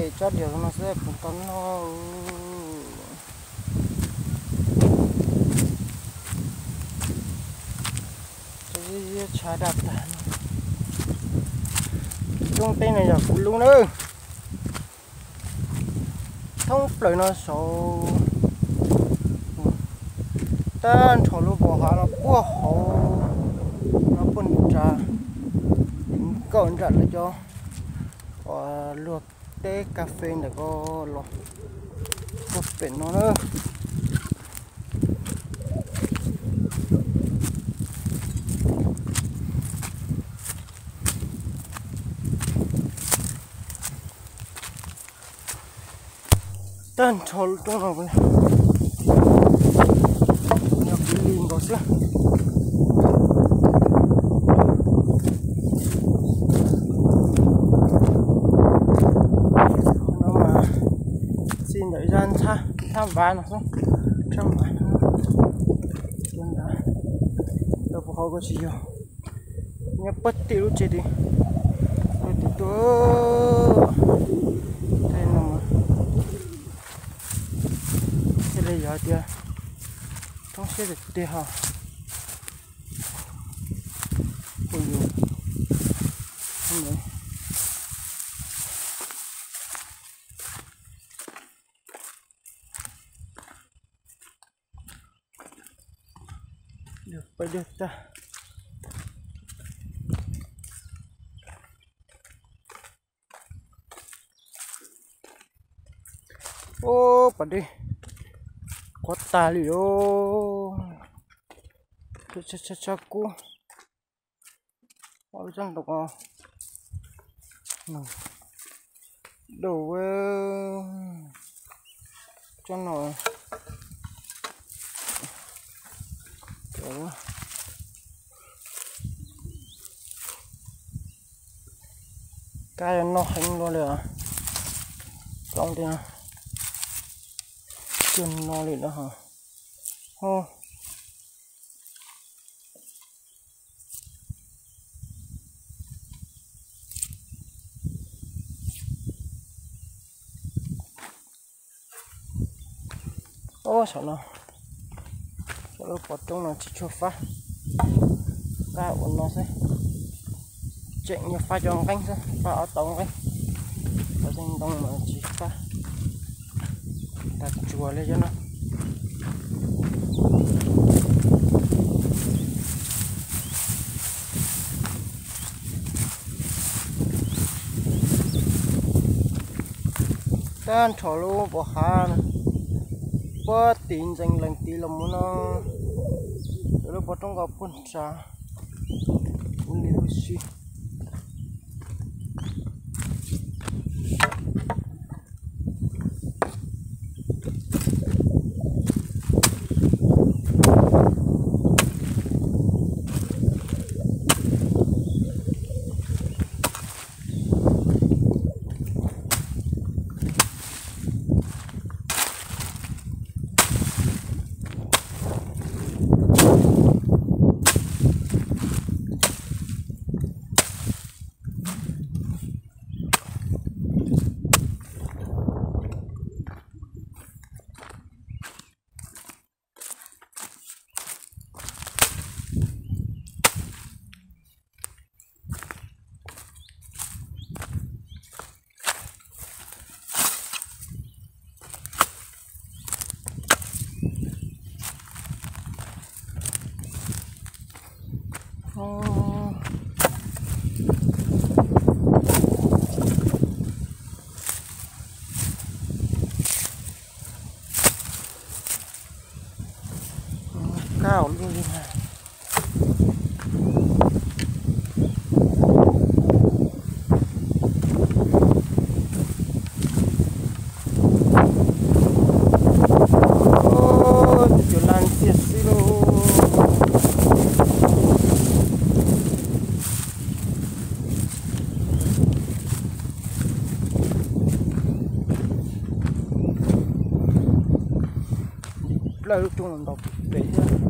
Tsob diav no xwb puas tau noj. Ziab tshav daj tag. Roob teb no yog kuv lub nawb. Thoob plaws no saud, tag nrho lub pas hav no puag hauv, no puag nram, kaum nram lawv cov uas luag teb kas fes ntawm ko los puag pem no na. Tag nrho lub roob no yog kuv li nkaus xwb. No mas txij ntawm zaj ntxhab, ntxhab vav no xwb, ntxhab vav no, puag hauv ko tsis yog, nyob puag tim lub tsev tid, lub tim tuaj, thiaj li yog tias thoob siab tiag tiag ho. Pais dej tag. Ub, pas dej qhuav tas li os. Tshaj kub. Ua lub tsob ntoo dau, tsob no kab no heev luaj li os. Tsob ntoo no li no ho. Ub, saum no, saum lub pov roob no tsis tshua fab, fab ua no xwb. Tseem yuav fab cov nqeeb xwb, fab ob tau nqeeb, cov ntoo mas tsis fab. Tag tsuas li cov no. Tag nrho lub pov hav no, puag tim ntxeev lees tid los mus no, lub pov roob ko puag nrad, ua li ua si. Kab ua luaj li na. Tus cua laj ntxiag xwb lauj. Plaws lub roob no ntaus pem thiab.